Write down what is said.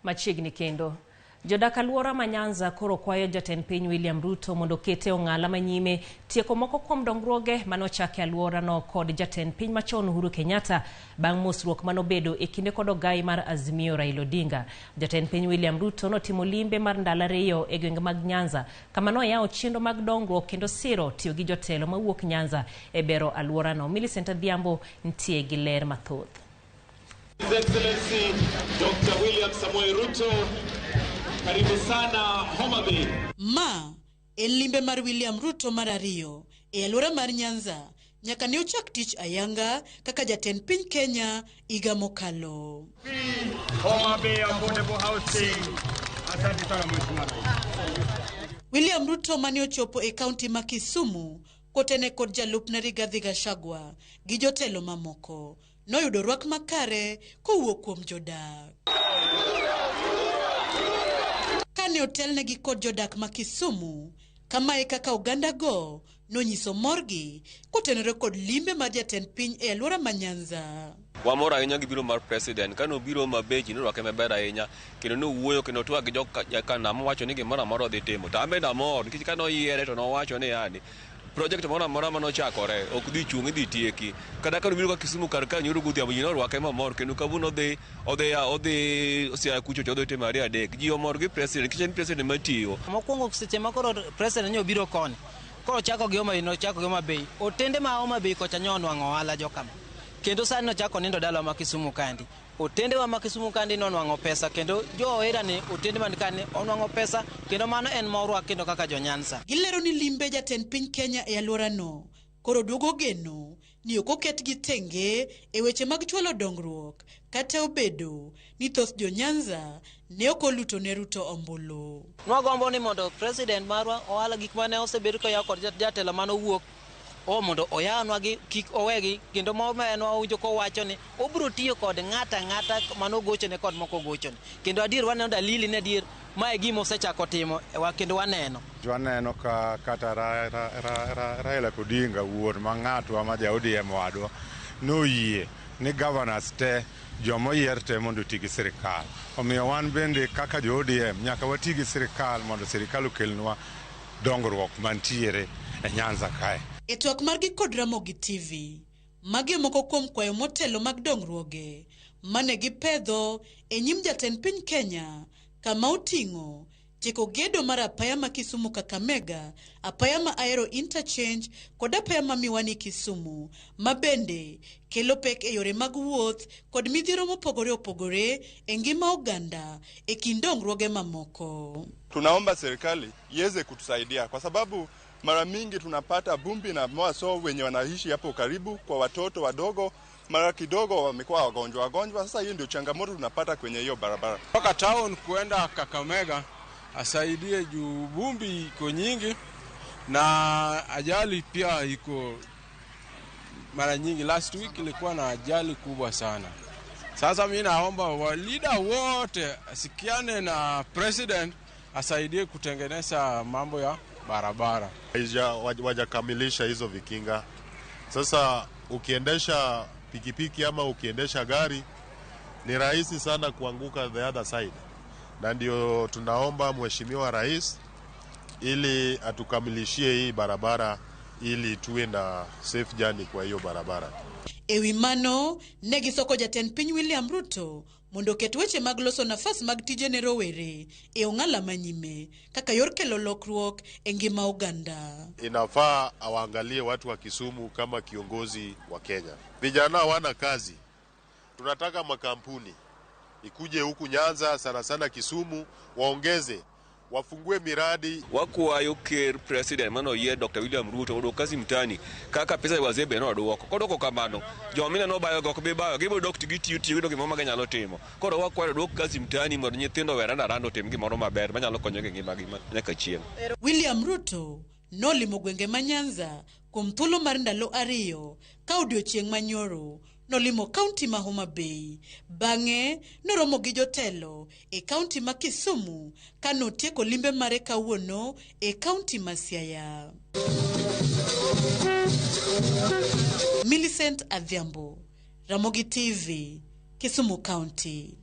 Machiegni kendo. Jodak alwora ma Nyanza koro kwayo jatend piny William Ruto mondo okete ong'ala manyime tieko moko kuom dongruoge mane ochak e alworano kod jatend piny machon Uhuru Kenyatta bang' mosruok manobedo e kinde kod ogai mar Azimio Raila Odinga. Jatend piny William Ruto notimo limbe mar ndalo ariyo e gwenge mag Nyanza kama noyawo chenro mag dongruok kendo siro tiyo gi jotelo mawuok Nyanza e bero alworano. Millicent Adhiambo nitie gi ler mathoth. His Excellency Dr. William Samoei Ruto, karibu sana Homa Bay. Ma en limbe mar William Ruto mar ariyo e alwora mar Nyanza nyaka ne ochak tich ayanga kaka jatend piny Kenya higa mokalo. Homa Bay Affordable Housing. Asante sana Mheshimiwa Rais. William Ruto mane ochopo e kaunti ma Kisumu kotene kod jalupne Rigathi Gachagua gi jotelo mamoko noyudo rwak makare kowuok kuom jodak. Kane otelnegi kod jodak ma Kisumu, kamae kaka oganda go nonyiso morgi kotenore kod limbe mar jatend piny e alwora ma Nyanza. Wamor ahinya gi biro mar president. Kane obiro Homa Bay ji norwake maber ahinya kendo nowuoyo kendo twak gi jokanam mowacho ni gimoro amora odhi timo. To an bende amor nikech kane oyiere to nowacho ni yani project moro amora manochakore ok dhi chung' idhi tieki. Kata kane obiro ka Kisumu kar ka nyoro godhiambo ji norwake mamor kendo kawuono odhi odhi odhi Siaya kucho to odhi timo ariyo adek. Ji omor gi president nikech en president matiyo. Mokwongo seche ma koro president nyo obiro koni, koro ochako gi Homa Bay, nochako gi Homa Bay. Otende ma Homa Bay kocha nyo onwang'o ohala jokama. Kendo sani nochako nindo dalawa ma Kisumu kandi. Otendewa ma Kisumu kandi nonwang'o pesa kendo jo Ohera ni otende man kani onwang'o pesa kendo mano en morwa kendo kaka jo Nyanza. Gilero ni limbe jatend piny Kenya e alworano koro duogo geno ni ok oketgi tenge e weche mag chwalo dongruok kata obedo ni thoth jo Nyanza ne ok oluto ne Ruto ombulu. Nwagombo ni mondo president marwa ohala gik mane osebed koyawo kod jatelo mane owuok o mondo oyawnwa gi kik owegi kendo mo en wawinjo kowacho ni obiro tiyo kod ng'ata ang'ata mane ogochone kod mok ogochone kendo adier waneno dalili ni adier mae gima osechako timo wa kendo waneno. Waneno ka kata Raila Odinga wuon ma ng'atwa ma ja ODM wadwa noyie ni governors te joma oyier te mondo oti gi sirikal. Omiyo wan bende kaka jo ODM nyaka wati gi sirikal mondo sirikal okelnwa dongruok mantiere e Nyanza kae. E twak margi kod Ramogi TV, magi e moko kuom kwayo motelo mag dongruoge mane gipedho e nyim jatend piny Kenya kama oting'o tieko gedo mar apaya ma Kisumu Kakamega, apaya ma Ahero Interchange kod apaya ma Miwani Kisumu, ma bende kelo pek e yore mag wuoth kod midhiero mopogore opogore e ngima oganda e kind dongruoge mamoko. Tunaomba serikali iweze kutusaidia kwa sababu mara mingi tunapata vumbi na mwaso wenye wanaishi hapo karibu, kwa watoto wadogo mara kidogo wamekuwa wagonjwa wagonjwa. Sasa hiyo ndio changamoto tunapata kwenye hiyo barabara. Toka town kuenda Kakamega asaidie juu vumbi iko nyingi na ajali pia iko mara nyingi. Last week ilikuwa na ajali kubwa sana. Sasa mi naomba wa leader wote asikiane na president asaidie kutengeneza mambo ya barabara. Wajakamilisha hizo vikinga. Sasa ukiendesha pikipiki ama ukiendesha gari ni rahisi sana kuanguka the other side, na ndio tunaomba Mheshimiwa Rais ili atukamilishie hii barabara ili tuwe na safe journey kwa hiyo barabara. E wi mano, ne gisoko jatend piny William Ruto mondo oket weche mag loso nafas mag tije ne rowere e ong'ala manyime kaka yor kelo lokruok e ngima oganda. Inafaa awaangalie watu wa Kisumu kama kiongozi wa Kenya. Vijana hawana kazi, tunataka makampuni ikuje huku Nyanza, sana sana Kisumu, waongeze wafungue miradi. Wakwayo ker president manoyier Dr. William Ruto odwok kazi mtaani kaka pesa wazee be nodwoko. Kodwoko kamano, joma mine nobayogo ok bi bayo, gibiro dok to gitiyo tiyo giyudo gimoro ma ginyalo timo. Koro wakwayo odwok kazi mtaani mondo nyithindo owe randa randa otim gimoro maber manyalo konyogi e ngimagi nyaka chieng'. William Ruto nolimo gwenge ma Nyanza kuom thuolo mar ndalo ariyo ka odiochieng' manyoro nolimo kaunti ma Homa Bay. Bang'e noromo gi jotelo e kaunti ma Kisumu ka notieko limbe mare kawuono e kaunti ma Siaya. Millicent Adhiambo, Ramogi TV, Kisumu County.